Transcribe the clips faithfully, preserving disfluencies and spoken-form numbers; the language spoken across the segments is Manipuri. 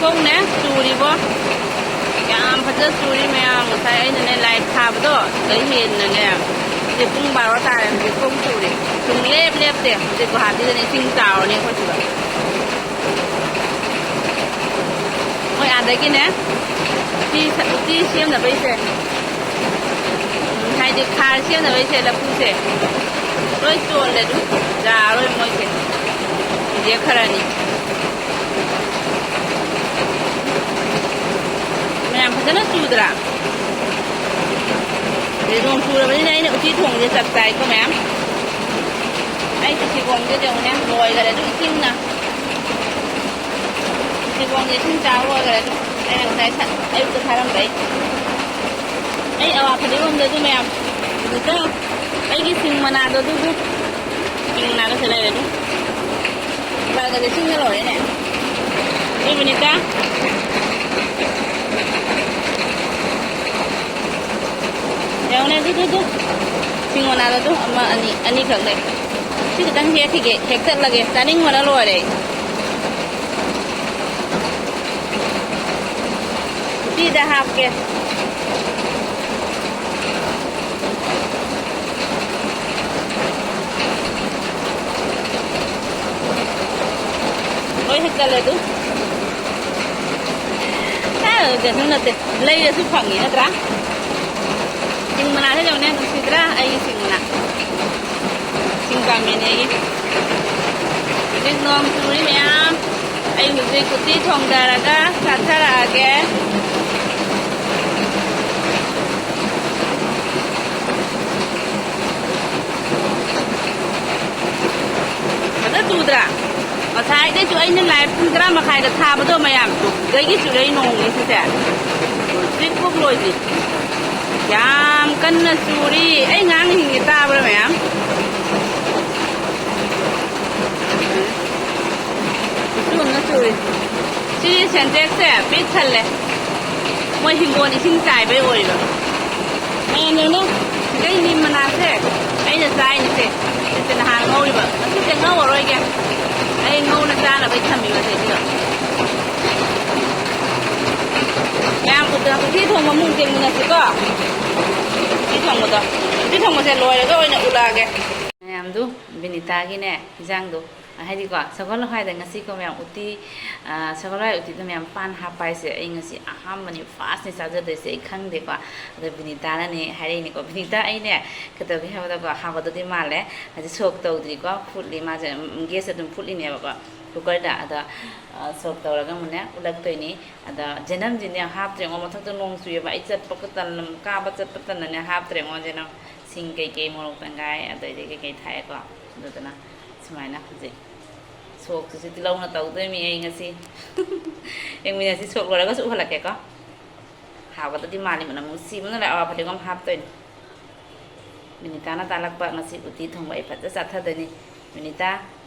ꯅꯣꯡꯅꯦ ꯆꯨꯔꯤꯕꯣ, ꯌꯥꯝ ꯐꯖꯅ ꯆꯨꯔꯤ ꯃꯌꯥꯝ꯫ ꯉꯁꯥꯏ ꯑꯩꯅꯅꯦ ꯂꯥꯏꯠ ꯊꯥꯕꯗꯣ, ꯁꯤꯗꯩ ꯍꯦꯟꯅꯅꯦ, ꯍꯧꯖꯤꯛ ꯄꯨꯡ ꯕꯥꯔꯣ ꯇꯥꯔꯦ, ꯍꯧꯖꯤꯛ ꯐꯥꯎ ꯆꯨꯔꯤ꯫ ꯁꯨꯡ ꯂꯦꯞ ꯂꯦꯞꯇꯦ꯫ ꯍꯧꯖꯤꯛ ꯒꯨꯍꯥꯇꯤꯗꯅꯦ ꯏꯁꯤꯡ ꯆꯥꯎꯔꯅꯤ ꯑꯩꯈꯣꯏ ꯁꯤꯗ꯫ ꯃꯣꯏ ꯑꯥꯗꯒꯤꯅꯦ ꯎꯇꯤ ꯁ-, ꯎꯇꯤ ꯁꯦꯝꯅꯕꯩꯁꯦ, ꯎꯝ, ꯍꯥꯏꯗꯤ ꯈꯥꯔ ꯁꯦꯝꯅꯕꯩꯁꯦ, ꯂꯐꯨꯁꯦ ꯂꯣꯏ ꯆꯣꯠꯂꯦ꯫ ꯑꯗꯨ ꯌꯥꯔꯔꯣꯏ ꯃꯣꯏꯁꯦ, ꯔꯤꯖꯦꯛ ꯈꯔꯅꯤ꯫ ꯃꯌꯥꯝ ꯐꯖꯅ ꯆꯨꯗ꯭ꯔꯥ? ꯑꯗꯩ ꯅꯣꯡ ꯆꯨꯔꯕꯅꯤꯅ ꯑꯩꯅ ꯎꯇꯤ ꯊꯣꯡꯕꯁꯦ ꯆꯞ ꯆꯥꯏꯀꯣ ꯃꯌꯥꯝ꯫ ꯑꯩ ꯁꯤꯕꯣꯡꯁꯦ ꯌꯦꯡꯉꯨꯅꯦ, ꯂꯣꯏꯈꯔꯦ ꯑꯗꯨ ꯏꯁꯤꯡꯅ꯫ ꯁꯤꯕꯣꯡꯁꯦ ꯏꯁꯤꯡ ꯆꯥꯕ ꯂꯣꯏꯈꯔꯦ ꯑꯗꯨ꯫ ꯑꯩꯅ ꯉꯁꯥꯏ ꯁ-, ꯑꯌꯨꯛꯇ ꯊꯥꯔꯝꯕꯩ꯫ ꯑꯩ ꯑꯋꯥ ꯐꯗꯤꯒꯣꯝꯗꯣ ꯑꯗꯨ ꯃꯌꯥꯝ, ꯑꯗꯨꯗ ꯑꯩꯒꯤ ꯁꯤꯡ ꯃꯅꯥꯗꯣ ꯑꯗꯨꯗꯨ, ꯁꯤꯡ ꯃꯅꯥꯗꯣ ꯁꯤ ꯂꯩꯔꯦ ꯑꯗꯨ꯫ ꯂꯥꯛꯑꯒꯗꯤ ꯁꯤꯡꯅ ꯂꯣꯏꯔꯦꯅꯦ꯫ ꯑꯗꯨꯕꯨꯅꯤꯗ꯫ ꯌꯦꯡꯉꯨꯅꯦ, ꯑꯗꯨ, ꯑꯗꯨ, ꯑꯗꯨ꯫ ꯁꯤꯡ ꯃꯅꯥꯗꯣ ꯑꯗꯨ ꯑꯃ, ꯑꯅꯤ, ꯑꯅꯤꯈꯛ ꯂꯩ꯫ ꯁꯤ ꯈꯤꯇꯪ ꯍꯦꯛꯈꯤꯒꯦ, ꯍꯦꯛꯇꯠꯂꯒꯦ꯫ ꯆꯥꯅꯤꯡꯕꯅ ꯂꯣꯏꯔꯦ ꯑꯩ꯫ ꯎꯇꯤꯗ ꯍꯥꯞꯀꯦ꯫ ꯂꯣꯏ ꯍꯦꯛꯇꯠꯂꯦ ꯑꯗꯨ꯫ ꯑ, ꯀꯩꯁꯨ ꯅꯠꯇꯦ꯫ ꯂꯩꯔꯁꯨ ꯐꯪꯉꯤ ꯅꯠꯇ꯭ꯔꯥ? ꯁꯤꯡ ꯃꯅꯥꯁꯦ ꯌꯦꯡꯉꯨꯅꯦ, ꯅꯨꯡꯁꯤꯗ꯭ꯔꯥ? ꯑꯩꯒꯤ ꯁꯤꯡ ꯃꯅꯥ꯫ ꯁꯤꯡ ꯄꯥꯝꯕꯤꯅꯦ ꯑꯩꯒꯤ꯫ ꯍꯧꯖꯤꯛ ꯅꯣꯡ ꯆꯨꯔꯤ ꯃꯌꯥꯝ꯫ ꯑꯩ ꯍꯧꯖꯤꯛ ꯎꯇꯤ ꯊꯣꯡꯊꯔꯒ ꯆꯥꯊꯔꯛꯑꯒꯦ꯫ ꯐꯖ ꯆꯨꯗ꯭ꯔꯥ? ꯉꯁꯥꯏꯗꯩꯁꯨ ꯑꯩꯅ ꯂꯥꯏꯚ ꯄꯨꯡ ꯇꯔꯥ ꯃꯈꯥꯏꯗ ꯊꯥꯕꯗꯣ ꯃꯌꯥꯝ, ꯑꯗꯨꯗꯒꯤ ꯆꯨꯔꯛꯏ ꯅꯣꯡꯅꯤ ꯁꯤꯁꯦ꯫ ꯍꯧꯖꯤꯛꯐꯥꯎ ꯂꯣꯏꯗ꯭ꯔꯤ꯫ ꯌꯥꯝ ꯀꯟꯅ ꯆꯨꯔꯤ꯫ ꯑꯩ ꯉꯥꯡꯉꯤꯁꯤꯡꯁꯦ ꯇꯥꯕ꯭ꯔꯥ ꯃꯌꯥꯝ? ꯈꯨꯠꯁꯨ ꯑꯃꯅ ꯆꯨꯔꯤ꯫ ꯁꯤꯒꯤ ꯁꯦꯟꯇꯦꯛꯁꯁꯦ ꯄꯤꯛ ꯊꯜꯂꯦ꯫ ꯃꯣꯏ ꯍꯤꯡꯒꯣꯜ ꯏꯁꯤꯡ ꯆꯥꯏꯕꯩ ꯑꯣꯏꯕ꯫ ꯃꯌꯥꯝ ꯌꯦꯡꯉꯨ, ꯁꯤꯗꯩ ꯅꯤꯝ ꯃꯅꯥꯁꯦ ꯑꯩꯅ ꯆꯥꯏꯅꯤꯁꯦ꯫ ꯁꯤꯁꯦ ꯅꯍꯥꯟ ꯉꯧꯔꯤꯕ꯫ ꯉꯁꯤꯁꯦ ꯉꯧꯔꯔꯣꯏꯒꯦ꯫ ꯑꯩ ꯉꯧꯅ ꯆꯥꯅꯕꯩ ꯊꯝꯃꯤꯕ ꯁꯤꯗ꯫ ꯎꯇꯤ ꯊꯣꯡꯕ ꯑꯃꯨꯛ ꯌꯦꯡꯃꯤꯟꯅꯁꯤꯀꯣ꯫ ꯎꯇꯤ ꯊꯣꯡꯕꯗꯣ, ꯎꯇꯤ ꯊꯣꯡꯕꯁꯦ ꯂꯣꯏꯔꯒ ꯑꯣꯏꯅ ꯎꯠꯂꯛꯑꯒꯦ꯫ ꯃꯌꯥꯝꯗꯨ, ꯕꯤꯅꯤꯇꯥꯒꯤꯅꯦ ꯏꯟꯖꯥꯡꯗꯣ, ꯍꯥꯏꯗꯤꯀꯣ, ꯁꯒꯣꯜ ꯍꯋꯥꯏꯗ ꯉꯁꯤꯀꯣ ꯃꯌꯥꯝ ꯎꯇꯤ, ꯑ, ꯁꯒꯣꯜ ꯍꯋꯥꯏ ꯎꯇꯤꯗ ꯃꯌꯥꯝ ꯄꯥꯟ ꯍꯥꯞꯄ ꯍꯥꯏꯁꯦ ꯑꯩ ꯉꯁꯤ ꯑꯍꯥꯟꯕꯅꯤ, ꯐꯥꯔꯁꯅꯤ ꯆꯥꯖꯗꯣꯏꯁꯦ, ꯑꯩ ꯈꯪꯗꯦꯀꯣ꯫ ꯑꯗꯣ ꯕꯤꯅꯤꯇꯥꯅꯅꯦ ꯍꯥꯏꯔꯛꯏꯅꯤꯀꯣ꯫ ꯕꯤꯅꯤꯇꯥ, ꯑꯩꯅꯦ ꯀꯩꯗꯧꯒꯦ ꯍꯥꯏꯕꯗꯀꯣ, ꯍꯥꯎꯒꯗꯧꯗꯤ ꯃꯥꯜꯂꯦ꯫ ꯍꯥꯏꯗꯤ ꯁꯣꯛ ꯇꯧꯗ꯭ꯔꯤꯀꯣ, ꯐꯨꯠꯂꯤ ꯃꯥꯁꯦ, ꯎꯝ, ꯒꯦꯁꯇ ꯑꯗꯨꯝ ꯐꯨꯠꯂꯤꯅꯦꯕꯀꯣ, ꯀꯨꯀꯔꯗ꯫ ꯑꯗꯣ, ꯑ, ꯁꯣꯛ ꯇꯧꯔꯒ ꯑꯃꯨꯛꯅꯦ ꯎꯠꯂꯛꯇꯣꯏꯅꯤ꯫ ꯑꯗꯣ ꯖꯦꯅꯝꯁꯤꯅꯦ ꯍꯥꯞꯇ꯭ꯔꯦꯉꯣ, ꯃꯊꯛꯇ ꯅꯣꯡ ꯆꯨꯏꯌꯦꯕ, ꯑꯩ ꯆꯠꯄ ꯇꯟꯅ, ꯀꯥꯕ ꯆꯠꯄ ꯇꯟꯅꯅꯦ ꯍꯥꯞꯇ꯭ꯔꯦꯉꯣ ꯖꯦꯅꯝ꯫ ꯁꯤꯡ ꯀꯩꯀꯩ, ꯃꯣꯔꯣꯛ ꯇꯪꯈꯥꯏ, ꯑꯗꯩꯗꯤ ꯀꯩꯀꯩ ꯊꯥꯛꯑꯦꯀꯣ꯫ ꯑꯗꯨꯗꯨꯅ ꯁꯨꯃꯥꯏꯅ ꯍꯧꯖꯤꯛ ꯁꯣꯛꯁꯤꯁꯨ ꯇꯤꯜꯍꯧꯅ ꯇꯧꯗꯣꯏꯃꯤ ꯑꯩ ꯉꯁꯤ꯫ ꯌꯦꯡꯃꯤꯟꯅꯁꯤ, ꯁꯣꯛ ꯂꯣꯏꯔꯒꯁꯨ ꯎꯍꯜꯂꯛꯀꯦꯀꯣ꯫ ꯍꯥꯎꯒꯗꯗꯤ ꯃꯥꯜꯂꯤ, ꯃꯅꯝ ꯅꯨꯡꯁꯤꯕꯅ ꯂꯣꯏꯔꯦ꯫ ꯑꯋꯥ ꯐꯗꯤꯒꯣꯝ ꯍꯥꯞꯇꯣꯏꯅꯤ꯫ ꯕꯤꯅꯤꯇꯥꯅ ꯇꯥꯜꯂꯛꯄ ꯉꯁꯤ ꯎꯇꯤ ꯊꯣꯡꯕ ꯑꯩ ꯐꯖ ꯆꯥꯊꯗꯣꯏꯅꯤ꯫ ꯕꯤꯅꯤꯇꯥ,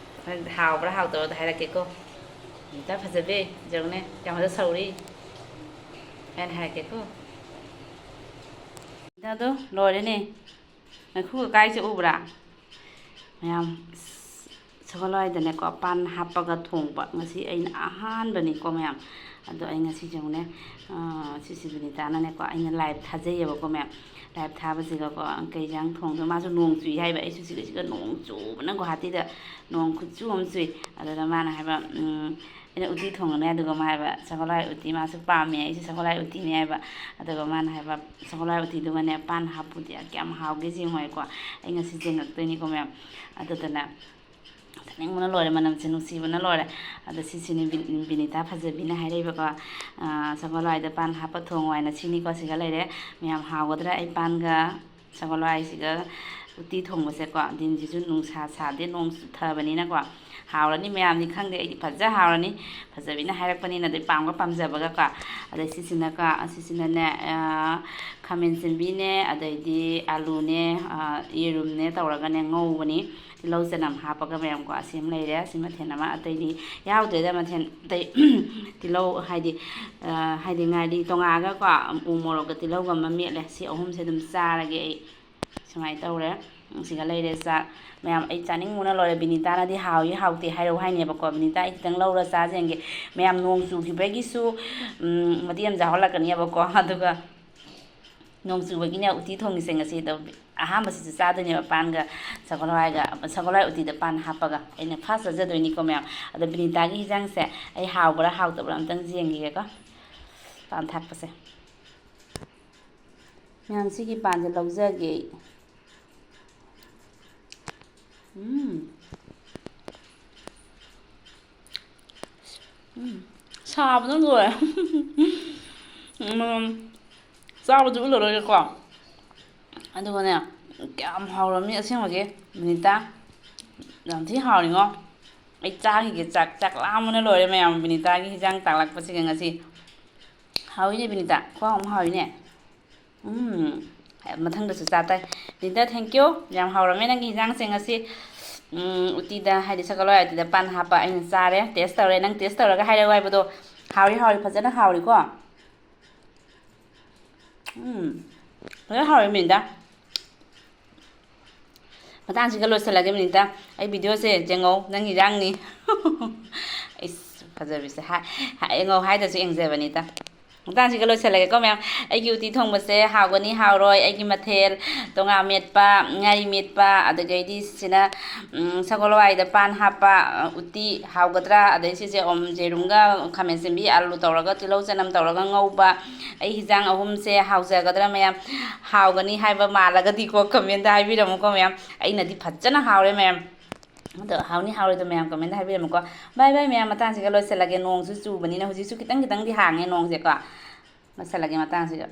ꯍꯣꯔꯦꯟ ꯍꯥꯎꯕ꯭ꯔꯥ ꯍꯥꯎꯇꯕ꯭ꯔꯥ ꯍꯥꯏꯔꯛꯀꯦꯀꯣ꯫ ꯕꯤꯅꯤꯇꯥ ꯐꯖꯕꯤ, ꯌꯦꯡꯉꯨꯅꯦ, ꯀꯌꯥꯝ ꯐꯖ ꯁꯧꯔꯤ꯫ ꯍꯣꯔꯦꯟ ꯍꯥꯏꯔꯛꯀꯦꯀꯣ꯫ ꯕꯤꯅꯤꯇꯥꯗꯣ ꯂꯣꯏꯔꯦꯅꯦ꯫ ꯃꯩꯈꯨꯒ ꯀꯥꯏꯁꯦ ꯎꯕ꯭ꯔꯥ? ꯃꯌꯥꯝ, ꯁꯒꯣꯜ ꯍꯋꯥꯏꯗꯅꯦꯀꯣ, ꯄꯥꯟ ꯍꯥꯞꯄꯒ ꯊꯣꯡꯕ ꯉꯁꯤ ꯑꯩꯅ ꯑꯍꯥꯟꯕꯅꯤꯀꯣ ꯃꯌꯥꯝ꯫ ꯑꯗꯣ ꯑꯩ ꯉꯁꯤ ꯌꯦꯡꯉꯨꯅꯦ, ꯑ, ꯁꯤꯁꯤ ꯕꯤꯅꯤꯇꯥꯅꯅꯦꯀꯣ, ꯑꯩꯅ ꯂꯥꯏꯚ ꯊꯥꯖꯩꯌꯦꯕꯀꯣ ꯃꯌꯥꯝ꯫ ꯂꯥꯏꯚ ꯊꯥꯕꯁꯤꯒꯀꯣ, ꯀꯩ ꯏꯟꯖꯥꯡ ꯊꯣꯡꯗꯣꯏꯅꯣ? ꯃꯥꯁꯨ ꯅꯣꯡ ꯆꯨꯏ ꯍꯥꯏꯕ, ꯑꯩꯁꯨ ꯁꯤꯒ ꯁꯤꯒ ꯅꯣꯡ ꯆꯨꯕꯅ ꯒꯨꯍꯥꯇꯤꯗ ꯅꯣꯡ ꯈꯨꯠꯆꯨ ꯑꯃ ꯆꯨꯏ꯫ ꯑꯗꯨꯗ ꯃꯥꯅ ꯍꯥꯏꯕ, ꯎꯝ, ꯑꯩꯅ ꯎꯇꯤ ꯊꯣꯡꯒꯅꯤ ꯑꯗꯨꯒ ꯃꯥ ꯍꯥꯏꯕ, "ꯁꯒꯣꯜ ꯍꯋꯥꯏ ꯎꯇꯤ ꯃꯥꯁꯨ ꯄꯥꯝꯃꯦ, ꯑꯩꯁꯨ ꯁꯒꯣꯜ ꯍꯋꯥꯏ ꯎꯇꯤꯅꯦ" ꯍꯥꯏꯕ꯫ ꯑꯗꯨꯒ ꯃꯥꯅ ꯍꯥꯏꯕ, "ꯁꯒꯣꯜ ꯍꯋꯥꯏ ꯎꯇꯤꯗꯨꯒꯅꯦ ꯄꯥꯟ ꯍꯥꯞꯄꯨꯗꯤ ꯀꯌꯥꯝ ꯍꯥꯎꯒꯦ ꯌꯦꯡꯉꯣ" ꯍꯥꯏꯀꯣ꯫ ꯑꯩ ꯉꯁꯤ ꯌꯦꯡꯉꯛꯇꯣꯏꯅꯤꯀꯣ ꯃꯌꯥꯝ꯫ ꯑꯗꯨꯗꯨꯅ ꯆꯥꯅꯤꯡꯕꯅ ꯂꯣꯏꯔꯦ, ꯃꯅꯝꯁꯦ ꯅꯨꯡꯁꯤꯕꯅ ꯂꯣꯏꯔꯦ꯫ ꯑꯗꯣ ꯁꯤꯁꯤꯅꯤ ꯕꯤ-, ꯕꯤꯅꯤꯇꯥ ꯐꯖꯕꯤꯅ ꯍꯥꯏꯔꯛꯏꯕꯀꯣ, ꯑ, "ꯁꯒꯣꯜ ꯍꯋꯥꯏꯗ ꯄꯥꯟ ꯍꯥꯞꯄ ꯊꯣꯡꯉꯣ" ꯍꯥꯏꯅ꯫ ꯁꯤꯅꯤꯀꯣ ꯁꯤꯒ ꯂꯩꯔꯦ꯫ ꯃꯌꯥꯝ ꯍꯥꯎꯒꯗ꯭ꯔꯥ? ꯑꯩ ꯄꯥꯟꯒ ꯁꯒꯣꯜ ꯍꯋꯥꯏꯁꯤꯒ ꯎꯇꯤ ꯊꯣꯡꯕꯁꯦꯀꯣ, ꯗꯤꯟꯁꯤꯁꯨ ꯅꯨꯡꯁꯥ ꯁꯥꯗꯦ, ꯅꯣꯡ ꯆꯨꯊꯕꯅꯤꯅꯀꯣ, ꯍꯥꯎꯔꯅꯤ ꯃꯌꯥꯝꯗꯤ ꯈꯪꯗꯦ, ꯑꯩꯗꯤ ꯐꯖ ꯍꯥꯎꯔꯅꯤ꯫ ꯐꯖꯕꯤꯅ ꯍꯥꯏꯔꯛꯄꯅꯤꯅ ꯑꯗꯩ ꯄꯥꯝꯒ ꯄꯥꯝꯖꯕꯒꯀꯣ꯫ ꯑꯗꯩ ꯁꯤꯁꯤꯅꯀꯣ, ꯑꯁꯤꯁꯤꯅꯅꯦ, ꯑ, ꯈꯥꯃꯦꯟ ꯁꯤꯟꯕꯤꯅꯦ, ꯑꯗꯩꯗꯤ ꯑꯂꯨꯅꯦ, ꯑ, ꯌꯦꯔꯨꯝꯅꯦ ꯇꯧꯔꯒꯅꯦ ꯉꯧꯕꯅꯤ꯫ ꯇꯤꯜꯍꯧ ꯆꯅꯝ ꯍꯥꯞꯄꯒ ꯃꯌꯥꯝꯀꯣ, ꯑꯁꯤ ꯑꯃ ꯂꯩꯔꯦ꯫ ꯑꯁꯤ ꯃꯊꯦꯜ ꯑꯃ, ꯑꯇꯩꯗꯤ ꯌꯥꯎꯗ꯭ꯔꯦꯗ ꯃꯊꯦꯜ ꯑꯇꯩ꯫ ꯇꯤꯜꯍꯧ ꯍꯥꯏꯗꯤ, ꯑ, ꯍꯥꯏꯗꯤ ꯉꯥꯔꯤ ꯇꯣꯉꯥꯟꯒꯀꯣ, ꯎ ꯃꯣꯔꯣꯛꯀ ꯇꯤꯜꯍꯧꯒ ꯑꯃ ꯃꯦꯠꯂꯦ꯫ ꯁꯤ ꯑꯍꯨꯝꯁꯦ ꯑꯗꯨꯝ ꯆꯥꯔꯒꯦ ꯑꯩ꯫ ꯁꯨꯃꯥꯏꯅ ꯇꯧꯔꯦ꯫ ꯁꯤꯒ ꯂꯩꯔꯦ ꯆꯥꯛ꯫ ꯃꯌꯥꯝ, ꯑꯩ ꯆꯥꯅꯤꯡꯕꯅ ꯂꯣꯏꯔꯦ꯫ ꯕꯤꯅꯤꯇꯥꯅꯗꯤ ꯍꯥꯎꯏ ꯍꯥꯎꯇꯦ ꯍꯥꯏꯔꯛꯎ ꯍꯥꯏꯅꯦꯕꯀꯣ꯫ ꯕꯤꯅꯤꯇꯥ, ꯑꯩ ꯈꯤꯇꯪ ꯂꯧꯔ ꯆꯥꯁꯦ ꯌꯦꯡꯒꯦ꯫ ꯃꯌꯥꯝ, ꯅꯣꯡ ꯆꯨꯈꯤꯕꯒꯤꯁꯨ, ꯎꯝ, ꯃꯇꯦꯛ ꯑꯃ ꯆꯥꯍꯧꯜꯂꯛꯀꯅꯦꯕꯀꯣ꯫ ꯑꯗꯨꯒ ꯅꯣꯡ ꯆꯨꯕꯒꯤꯅꯦ ꯎꯇꯤ ꯊꯣꯡꯉꯤꯁꯦ ꯉꯁꯤꯗꯣ꯫ ꯑꯍꯥꯟꯕꯁꯤꯁꯨ ꯆꯥꯗꯣꯏꯅꯦꯕ ꯄꯥꯟꯒ ꯁꯒꯣꯜ ꯍꯋꯥꯏꯒ, ꯁꯒꯣꯜ ꯍꯋꯥꯏ ꯎꯇꯤꯗ ꯄꯥꯟ ꯍꯥꯞꯄꯒ꯫ ꯑꯩꯅ ꯐꯥꯔꯁ ꯆꯥꯖꯗꯣꯏꯅꯤꯀꯣ ꯃꯌꯥꯝ꯫ ꯑꯗꯣ ꯕꯤꯅꯤꯇꯥꯒꯤ ꯍꯤꯟꯖꯥꯡꯁꯦ ꯑꯩ ꯍꯥꯎꯕ꯭ꯔꯥ ꯍꯥꯎꯇꯕ꯭ꯔꯥ ꯑꯝꯇꯪ ꯌꯦꯡꯈꯤꯒꯦꯀꯣ꯫ ꯄꯥꯟ ꯊꯥꯛꯄꯁꯦ꯫ ꯃꯌꯥꯝ, ꯁꯤꯒꯤ ꯄꯥꯟꯁꯦ ꯂꯧꯖꯒꯦ ꯑꯩ꯫ ꯎꯝ꯫ ꯎꯝ꯫ ꯁꯥꯕꯅ ꯂꯣꯏꯔꯦ꯫ ꯎꯝ꯫ ꯆꯥꯕꯗꯤ ꯎꯠꯂꯔꯣꯏꯒꯦꯀꯣ꯫ ꯑꯗꯨꯒꯅꯦ, ꯀꯌꯥꯝ ꯍꯥꯎꯔꯝꯅꯤ ꯑꯁꯦꯡꯕꯒꯤ, ꯕꯤꯅꯤꯇꯥ꯫ ꯌꯥꯝ ꯊꯤ ꯍꯥꯎꯔꯤꯉꯣ꯫ ꯑꯩ ꯆꯥꯈꯤꯒꯦ ꯆꯥꯛ꯫ ꯆꯥꯛ ꯂꯥꯝꯕꯅ ꯂꯣꯏꯔꯦ ꯃꯌꯥꯝ, ꯕꯤꯅꯤꯇꯥꯒꯤ ꯍꯤꯟꯖꯥꯡ ꯇꯥꯛꯂꯛꯄꯁꯤꯒ ꯉꯁꯤ꯫ ꯍꯥꯎꯏꯅꯦ ꯕꯤꯅꯤꯇꯥ, ꯈꯨꯍꯥꯎ ꯑꯃ ꯍꯥꯎꯏꯅꯦ꯫ ꯎꯝ, ꯃꯊꯪꯗꯁꯨ ꯆꯥ ꯇꯥꯏ꯫ Binita, thank you꯫ ꯌꯥꯝ ꯍꯥꯎꯔꯝꯃꯦ ꯅꯪꯒꯤ ꯍꯤꯟꯖꯥꯡꯁꯦ ꯉꯁꯤ꯫ ꯎꯝ, ꯎꯇꯤꯗ, ꯍꯥꯏꯗꯤ ꯁꯒꯣꯜ ꯍꯋꯥꯏ ꯎꯇꯤꯗ ꯄꯥꯟ ꯍꯥꯞꯄ ꯑꯩꯅ ꯆꯥꯔꯦ, taste ꯇꯧꯔꯦ꯫ ꯅꯪ taste ꯇꯧꯔꯒ ꯍꯥꯏꯔꯛꯑꯣ ꯍꯥꯏꯕꯗꯣ꯫ ꯍꯥꯎꯔꯤ, ꯍꯥꯎꯔꯤ, ꯐꯖꯅ ꯍꯥꯎꯔꯤꯀꯣ꯫ ꯎꯝ, ꯐꯖꯅ ꯍꯥꯎꯔꯤ ꯕꯤꯅꯤꯇꯥ꯫ ꯃꯇꯥꯡꯁꯤꯒ ꯂꯣꯏꯁꯤꯜꯂꯒꯦ ꯕꯤꯅꯤꯇꯥ꯫ ꯑꯩ videoꯁꯦ ꯌꯦꯡꯉꯧ, ꯅꯪ ꯍꯤꯟꯖꯥꯡꯅꯤ꯫ ꯏꯁ, ꯐꯖꯕꯤꯁꯦ꯫ ꯍꯥꯏ, ꯍꯥꯏ, ꯌꯦꯡꯉꯧ ꯍꯥꯏꯗꯁꯨ ꯌꯦꯡꯖꯕꯅꯤꯗ꯫ ꯃꯇꯥꯡꯁꯤꯒ ꯂꯣꯏꯁꯤꯜꯂꯒꯦꯀꯣ ꯃꯌꯥꯝ꯫ ꯑꯩꯒꯤ ꯎꯇꯤ ꯊꯣꯡꯕꯁꯦ ꯍꯥꯎꯒꯅꯤ ꯍꯥꯎꯔꯣꯏ, ꯑꯩꯒꯤ ꯃꯊꯦꯜ ꯇꯣꯉꯥ ꯃꯦꯠꯄ, ꯉꯥꯔꯤ ꯃꯦꯠꯄ, ꯑꯗꯨꯗꯒꯤꯗꯤ ꯁꯤꯅ, ꯎꯝ, ꯁꯒꯣꯜ ꯍꯋꯥꯏꯗ ꯄꯥꯟ ꯍꯥꯞꯄ, ꯑ, ꯎꯇꯤ ꯍꯥꯎꯒꯗ꯭ꯔꯥ? ꯑꯗꯩ ꯁꯤꯁꯦ, ꯎꯝ, ꯌꯦꯔꯨꯝꯒ ꯈꯥꯃꯦꯟ ꯑꯁꯤꯟꯕꯤ, ꯑꯂꯨ ꯇꯧꯔꯒ, ꯇꯤꯜꯍꯧ ꯆꯅꯝ ꯇꯧꯔꯒ ꯉꯧꯕ꯫ ꯑꯩ ꯍꯤꯟꯖꯥꯡ ꯑꯍꯨꯝꯁꯦ ꯍꯥꯎꯖꯒꯗ꯭ꯔꯥ ꯃꯌꯥꯝ? ꯍꯥꯎꯒꯅꯤ ꯍꯥꯏꯕ ꯃꯥꯜꯂꯒꯗꯤꯀꯣ, commentꯇ ꯍꯥꯏꯕꯤꯔꯝꯃꯨꯀꯣ ꯃꯌꯥꯝ꯫ ꯑꯩꯅꯗꯤ ꯐꯖꯅ ꯍꯥꯎꯔꯦ ꯃꯌꯥꯝ꯫ ꯑꯗꯣ ꯍꯥꯎꯅꯤ ꯍꯥꯎꯔꯣꯏꯗꯣ ꯃꯌꯥꯝ commentꯇ ꯍꯥꯏꯕꯤꯔꯝꯃꯨꯀꯣ꯫ Bye bye ꯃꯌꯥꯝ, ꯃꯇꯥꯡꯁꯤꯒ ꯂꯣꯏꯁꯤꯜꯂꯒꯦ꯫ ꯅꯣꯡꯁꯨ ꯆꯨꯕꯅꯤꯅ ꯍꯧꯖꯤꯛꯁꯨ ꯈꯤꯇꯪ ꯈꯤꯇꯪꯗꯤ ꯍꯥꯡꯉꯦ ꯅꯣꯡꯁꯦꯀꯣ꯫ ꯂꯣꯏꯁꯤꯜꯂꯒꯦ ꯃꯇꯥꯡꯁꯤꯒ꯫